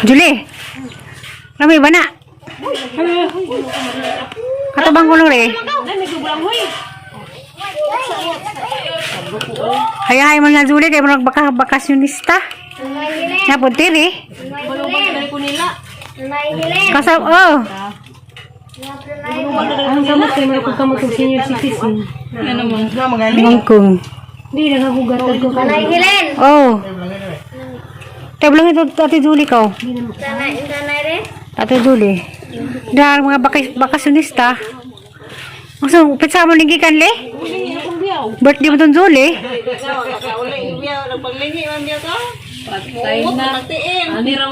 Julie. Rami ba na? Katabang ko lang re. Hayahay mo na, Julie, kay murag baka bakasyonista. Napunti re. Kasam oh. Ang kamot kay mga kamot og senior citizen. Mangkong. Di na kagugatag ko ka. Oh. Tablang ito, Ate Julie ko. Ate Julie. Dahil mga bakasyonista. Gusto, pizza mo linggi kan le? Birthday mo tong Julie.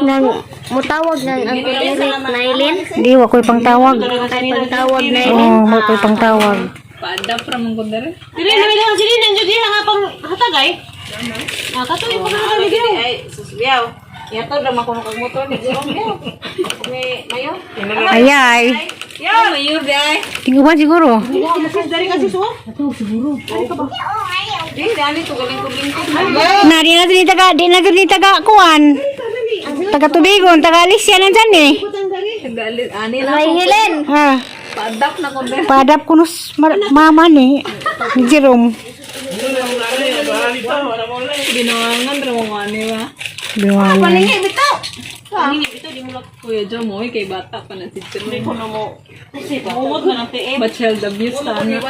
Nang mutawag ng ang Eric Nailin. Di, wa ko'y pangtawag. Ay pangtawag Nailin. Oo, oh, wa ko'y pangtawag. Dili na lang sili nang jud nga pang hatagay. Ah, kato yung pang hatagay. Ay, susbiyaw. Yato ra man kuno kag motor ni Jerome biyaw. Ni mayo. Ayay. Ya, mayo biay. Tinguban siguro. Dari kasi so. Di dali to galing ko lingkod. Na, di na din taga kuan. Taga Tubigon, taga Alicia nandyan eh. Ani Nay Helen. Ha. Paadap ko nus mama ni. Ni Jerome. Ginawangan ra mo ani ba. Biwangan. Palingi bitaw. Kuya Jo mo, kay bata pa na si Jerome. Ko na mo. Muot na ng TM. Ba child abuse ta na.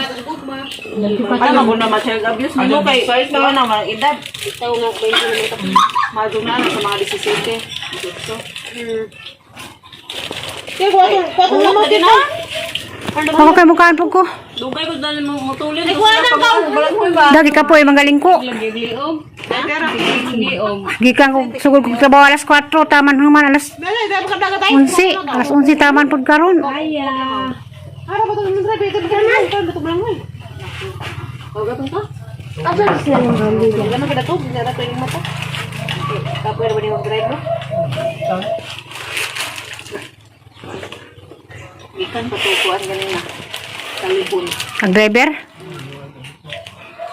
Ano mo na ma child abuse nimo kay ikaw na mga edad. Itaw nga ba yung naman ka. Madugna na sa mga 17. 18. Kay kuwato kuwato na dito. Ako kay mukhaan po ko. Dugay ko dali mo mutulin. Ay kuha na ka. Balang ba? Dagi ka po eh, magaling ko. Liog. Liog. Gikan ko sugod kog trabaho alas 4, taman human alas 11, alas 11 taman pud karon. Aya. Ara ba to nang drive ito ba to balang oy. Asa sila ng rally? Wala man kada to, wala pa yung mata. Kapoy ra ba ni drive no? Gikan pa to kuan ganina. Talibon. Ang driver?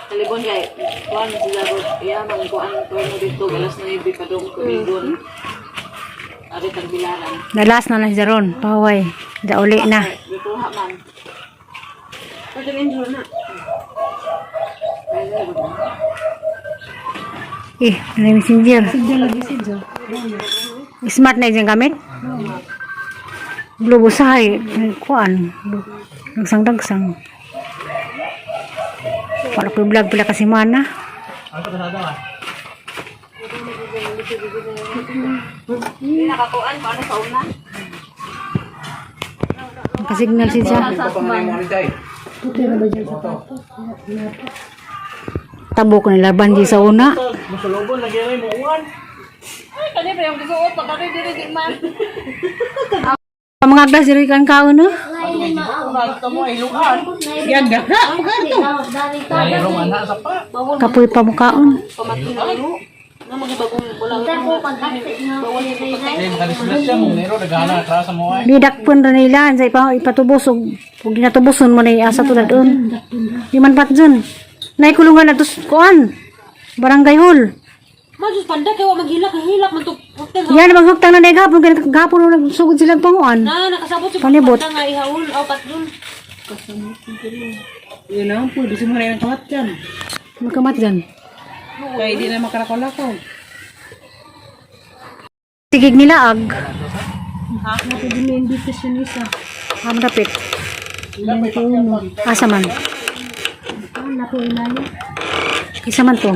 Talibon kay kuan sila ro. Iya man kuan to mo dito alas 9 pa dong tubigon. Ari tagbilaran. Nalas na na si Jaron. Paway. Dauli na. Dito ha man. Eh, ano yung messenger? Smart na yung gamit? Blue busahay. Kuan. Dagsang-dagsang. Para ko vlog pala kasi mana. Hindi nakakuan paano sa una? Nakasignal siya. Tabo ko nila bandi sa una. Ay kani pa yung gisuot pa kani diri di man. Ang mga glass diri kan kaon no. Kapoy pa mukaon. Didakpon ra nila sa ipatubos og ug ginatuboson mo na asa tulad on. Di man pat dun. Naikulungan na tos kuan. Barangay hall. Ma jud panda kay wa maghilak hilak man to. Yan maghugtang na gapon kay gapon na nagsugod sila panguan. Na nakasabot si Palibot. panda nga ihaul aw patlon. Yun lang po, di sumara ng kamat dyan. Magkamat dyan. Kaya di na makarakolakaw. Sigig nila ag. Ha? Nato din may invitation isa. Am dapit. Asa man? Nato inayo. Isa man to.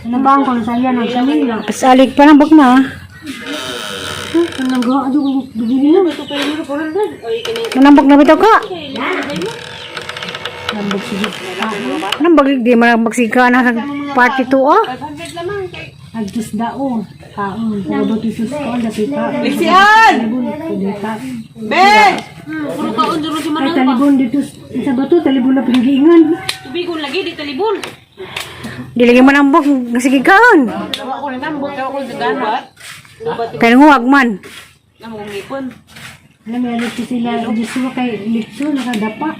Nabang ko sa iya nang sa Pasalig pa ng na. Kanang gawa adto ko bigini na. Nanambag na bitaw ka. Nambag di man magsiga na sa party 2 ah. Agtos daon. Kaon. Pero sus kaon dati kaon. Lixian! Be! Puro kaon duro si Manang. Ay talibon dito sa bato talibon na pinagiingan. Tubigon lagi di talibon. Di lagi manambok sige kaon. Ako na nambot, ako na gana. Kay nguwag man. Namungipon. Alam mo alam sila Joshua kay Litso nakadapa.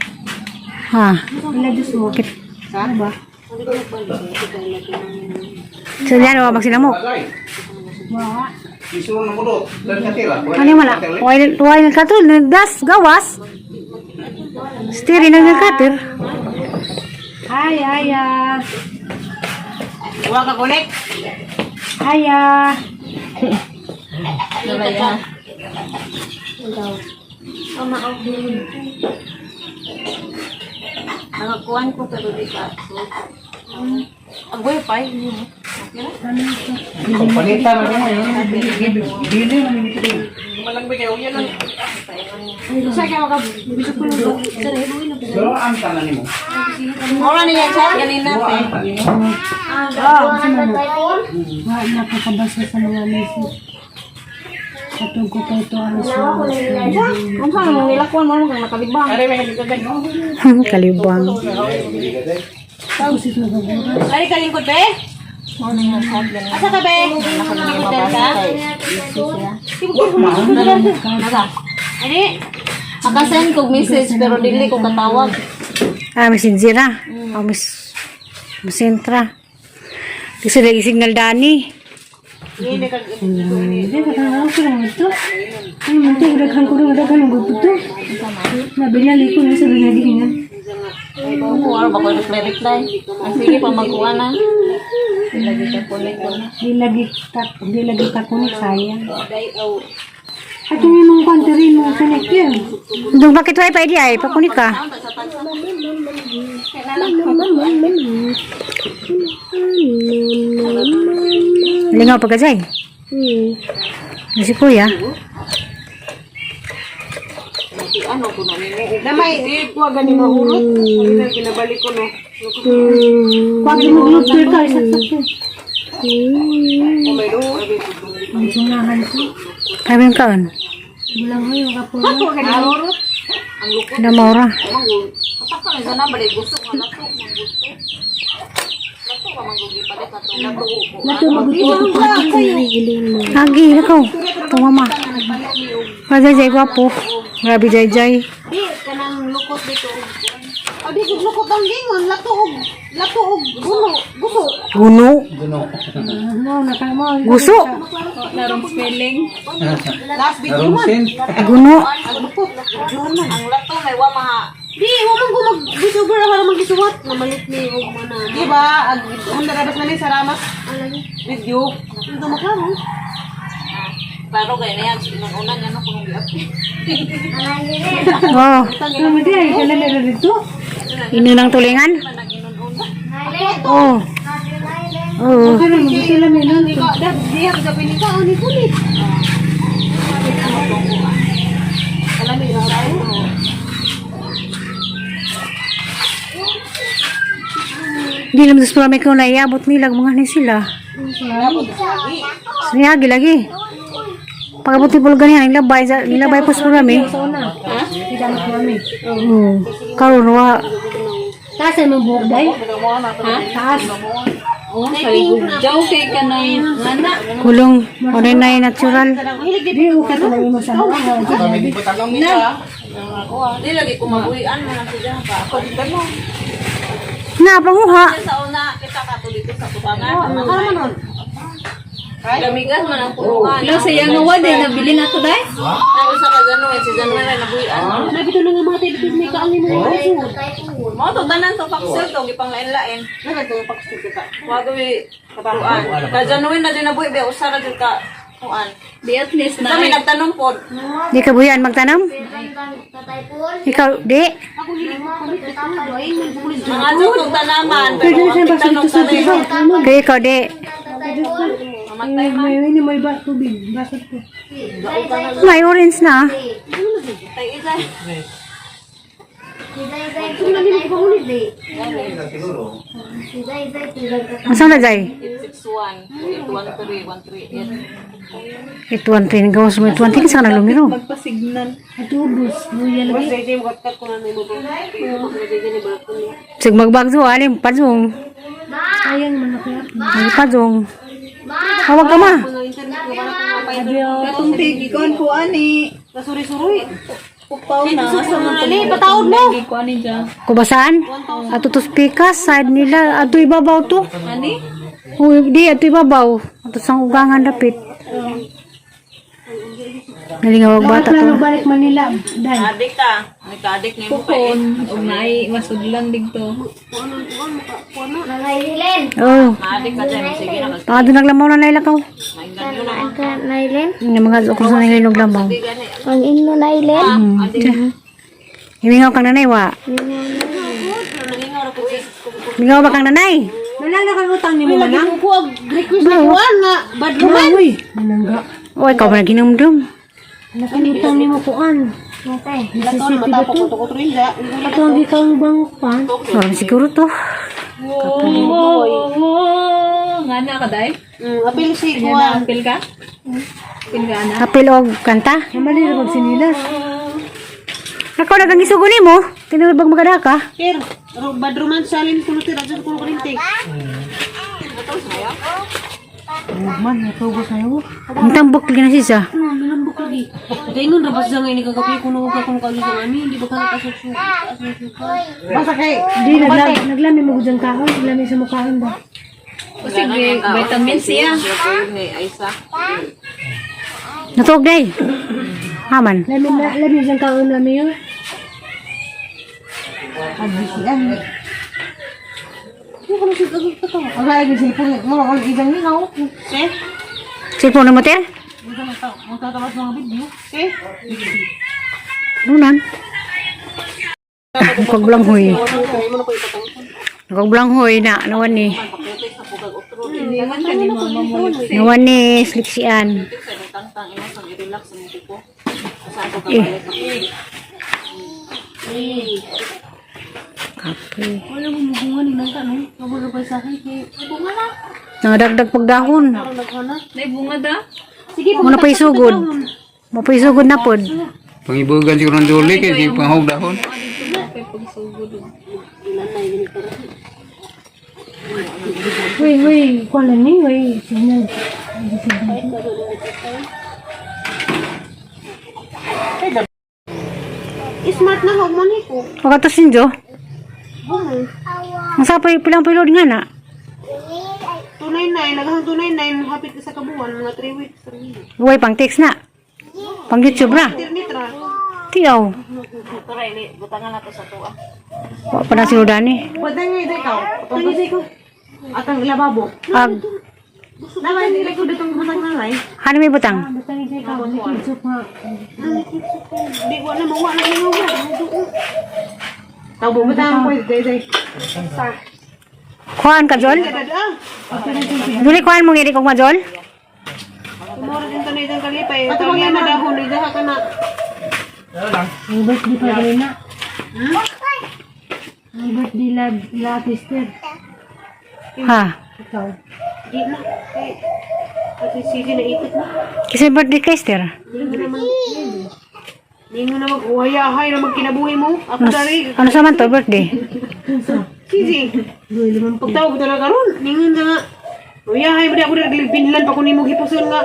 Ha. Sila Joshua. Ano ba? So yan, wa magsinamok. Isulong na mo do. Dan katila. Ano wala? Why why nagkatul? Das gawas. Steering ang nagkatir. Hi, Aya. Wa ka connect. Aya. Nakakuan ko pero di ka. Ang wifi niyo. Palitan na mo yun. Dili na minito. Pero ang tanan nimo. Mura niya chat ganina Ang te. tanan nimo. Wa na ko kabasa sa mga message. Katong ko pa ito ang sa Unsa man nilakwan mo kang nakalibang. Kalibang. Ay, kalingkod be? Asa ka be? Hotel ka? Ani? Nakasend kog message pero dili ko katawag. Ah, messenger ah. Oh, miss Misentra. Kasi lagi signal dani. Hindi ka kang ako lang ito. Ay, munti, daghan ko lang, daghan ang gusto to. Nabinali ko na sa binali. Oo, ano ba ko reply reply? Ah, sige pa magkuha na. Lagi ka connect ko na. Di lagi ta kunik, sayang. At yung imong kwan, diri mo connect yun. Dung bakit wifi di ay pakunik ka. Lingaw pa ka jay. Si kuya. Damay, kuha gani mahurot. Ginabalik ko no. Kuwag mo gluto ka, isaksak ko. Ang sungahan ko. Kami yung kaon. Bulang ho yung kapo. Kuha gani mahurot. Namaura. Katak ka na balik gusto nga lato man gusto. Lato ka man gugi palit ato lato ko. Lato maguto. Agi, nako. Tumama. Jay jay gwapo. Grabe jay jay. Di, kanang lukot dito. Abi, kung lukot ang gingon, lato og, lato og, guno, guso. Guno. Guno. No, nakamo. Guso. Larong spelling. Narong sin. Guno. Ang lato may wa maha. Di, wa man ko mag-gisugar para magisuwat. Namalit ni og mana. Di ba? Ang ang narabas na ni sa Ramas. Video. Ito maklaro. Klaro gay na yan una niya no kung giap. Oh. Ano di ay kailan na dito? Inunang tulingan. Oh. Oh. Ano mo sila may nun? Dad, di ha ka pinin ka ni kulit. Di naman sa may ko naiabot nila mga ni sila. Siyagi lagi. Pagabot ni Pulgan yan, nilabay, nilabay po sa kami. Ha? Oo. Karon wa. Taas ay mong buhok day? Ha? Taas. Oh, jaw kay kanay ngana. Kulong. Oray na natural. Di ko ka talaga mo sa mga. Di lagi ko mabuhian mo na siya pa. Ako di mo. Na, panguha. Sa una kita ka to dito sa tubangan. Ano man nun? Lamigan man ang punuan. Lo sa yang wa day nabili na to day. Ay usa ka gano si January nabuhian. Nabi to nga mga tayo may kaangin mo. Mo to tanan to paksil to gipang lain-lain. Naga to paksil ka. Wa gawi kuan. Ka January na din nabuhi ba usa ra jud ka kuan. Di at least na. Kami nagtanong pod. Di ka buyan magtanam? Ikaw, di. Mga jud kong tanaman pero ang tanong sa Kaya ikaw, di. Mamatay man. May ini may ba tubig. Basot ko. May orange na. Tay isa. Siguro. Asa na, Jay? 861 813 138. 813. Gawas mo 813. Kasi ka na lumiro. Magpa-signal. At ubos. Luya lagi. Sig magbagzo, alim, padzong. Sayang man ako. Ay, padzong. Tawag ka ma. Katong tigikon ko ani. Kasuri-suri. Upaw na. Asa man Ali, pataod mo. Kuan ni dyan. Kubasan? Ato to speaker side nila ato ibabaw to. Ani? Uy, di ato ibabaw. Ato sang ugangan dapit. Nalingawag bata to. Balik Manila. Dai. Adik ka. May kadik ni mo pa eh. Ug naay masudlan dito. Nanay Oh, Maadik ka dyan. Sige na. baka doon naglamaw na naila ka. Mainggan yun Ang ka Nailen? Yung mga okros na nila naglamaw. Ang ino Nailen? Himingaw kang nanay, wa. Mingaw ba kang nanay? Manang nakangutang ni mo manang. Ko ag request na kuan nga bad romance. Uy, manangga. O, ikaw ba naginumdum? Nakangutang ni mo kuan. Natay. Lato na matapok ko to ko turinda. Ato ang gikang bang kuan. Sorry siguro to. Oh, nga na ka day? Apil si kuan. Apil ka? Apil ka na? Apil og kanta. Mali ra pag sinilas. Ako nagang isugo nimo. Tinuod bag magadaka. Sir, bad romance salin kuno tira dyan kuno kalintik. Man, natugos na yun. Ang tambok lagi na siya. Ano, nilambok lagi. Daingon ra basta nga ini kagabi kuno ka kuno kayo sa ani, hindi ba ka kasuksukan? Basta kay Di naglami, naglami mo gud kaon, naglami sa mukhaon ba. O sige, vitamin C ah. Ni Aisa. Natuog day. Haman. Lami na, lami sa kaon lami yun. Ang ay cellphone mo ang isang ningaw. Sir, Cellphone na mo, ter? sir. Nunan. Kag huy. Kag huy na nawan ni. Nawan ni sliksian. Eh. Kape. Wala mo mugungan ni nang kano. Mabura pa sa akin kay Nangadagdag pagdahon. Nay bunga da? Sige, Muna pa isugod. Mo pa isugod na pod. Pangibugan siguro ng duli kay sige panghog dahon. Uy, uy, kuan lang ni, uy, signal. Smart na hog mo ni ko. Wag to sinjo. Gumo. Ang sapay pilang pilod nga na. 299, naghang 299 hapit ka sa kabuan mga 3 weeks. Uy, pang text na. Pang YouTube na. Internet ra. Tiyaw. Tara ini butangan na to sa tuwa. Wa pa na sinudani. Pwede nga ito ikaw. Pwede ikaw. Atang lababo. Ag, Naman hindi ko ditong butang nanay. ano may butang? Basta ni kay kaon, soup nga. Di wa na mawa na mo wa. Tawbo butang pwede dai. Kuhaan ka, Jol? Dada. Duli kuhaan mong iri kong majol? Tumoro din to na itong kalipay. Patawag yan na dahon ni daha ka na. Ang birthday pa rin na. Ang birthday la la sister. Ha? Ikaw. Di na. Kay Ate Sisi na ipit na. Kasi birthday kay Esther. Ningo na mag-uhayahay na magkinabuhi mo. Ako Ano, dari. ano sa man to birthday? Sisi. Pagtawag na lang karon, ningon na nga. Uyahay ba di ako dari Finland pa kunin mo hipuson nga.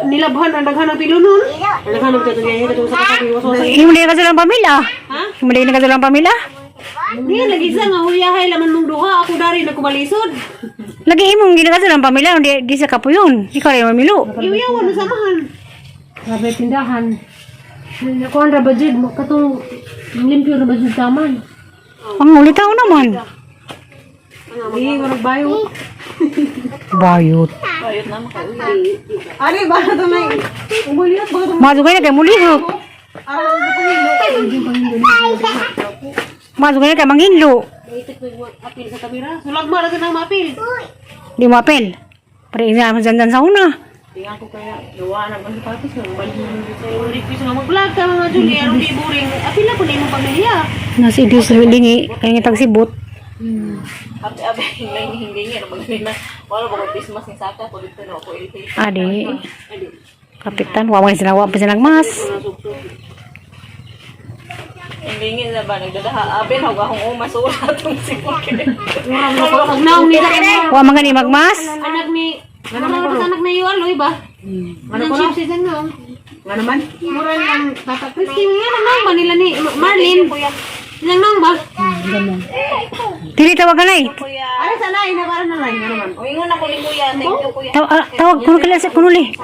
Nilabhan ang daghan ang pilunon. Ang daghan ang tatagay katong sa kasabi waso sa. Himulay ka sa lang pamilya. Ha? Himulay na ka sa lang pamilya. Niya lagi sa nga huyahay laman mong duha ako dari nagkumalisod. Lagi imong ginagawa sa lang pamilya, di, di sa kapuyon. Ikaw rin mamilo. Iuyawan na samahan. Grabe tindahan. Kuan ra ba jud katong limpyo ra ba jud taman. Ang ulitaw naman. Di ko nagbayo. Bayot. Bayot na makauwi. Ari ba to may umuliyot ba to? Madugay na kay mulihok. Madugay na kay manginlo. Maitik may apil sa kamera. Sulag ma ra sa nang maapil. Di mo apel. Pare ina mo dyan sa una. Tingnan ko kaya gawa na ang sapatos nga balik mo sa imong request nga mag-vlog ka mga Julie aron di boring. Apil na ko na imong pamilya. Nasa idis lingi kay nga tagsibot. Abi abi hingay hingay nga magani na. Wala ba ko Christmas ni Saka ko dito na ako irritate. Adi. Kapitan, wa man sila wa pa sila mas. Hingay na ba nagdadaha abi na akong uma sulat tong sikot. Pag naong ni sa Wa man gani magmas. anak ni ano ba anak ni Yualoy ba? Ano ko na? Nga naman? Mura lang tata Christine nga naman ba nila ni Marlene. Ilang nang ba? Dili tawagan ay. Ara sa nai na para na nai nga naman. Ingon ako ni kuya. Thank you kuya. Tawag kuno kila sa kunuli.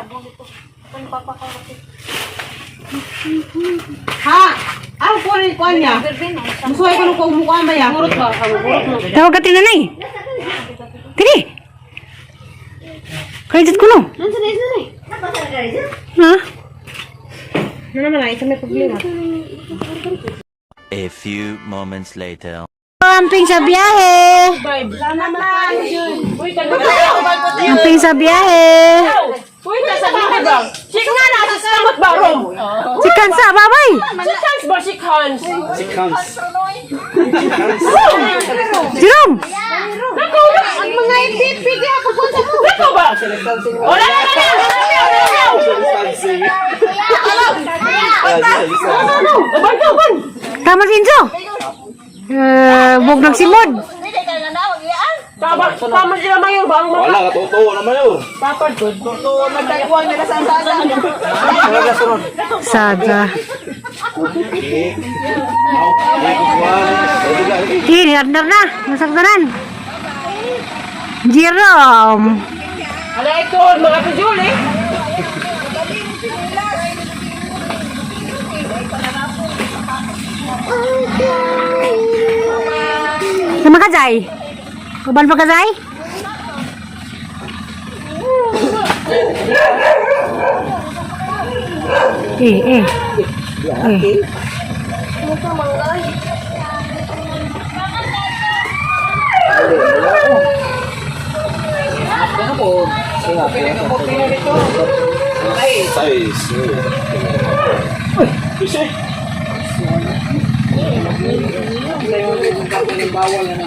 Ha. Ako ko ni kuan niya. Musuhay ko nung kumukuan ba ya? Murot ba? Murot mo. Tawag ka tinanay. Dili. Kay jud kuno. Nansa na isa na. Ha? Ano naman ay may problema. A few moments later. Amping sa biyahe. Amping sa biyahe. Si Kansa, babay. Si Hans. Jerome. Ang mga ipipig ya pagkuan sa mo. Tama si Enzo. Eh, bug nagsimod. Wala ka totoo naman yun. Sada. Kini, andar na. Masaktanan. Jerome. Ala ito, mga pujol eh. Sama ka, Zay? Uban pa ka, Zay? Eh, eh. Eh. Size. Bawal na.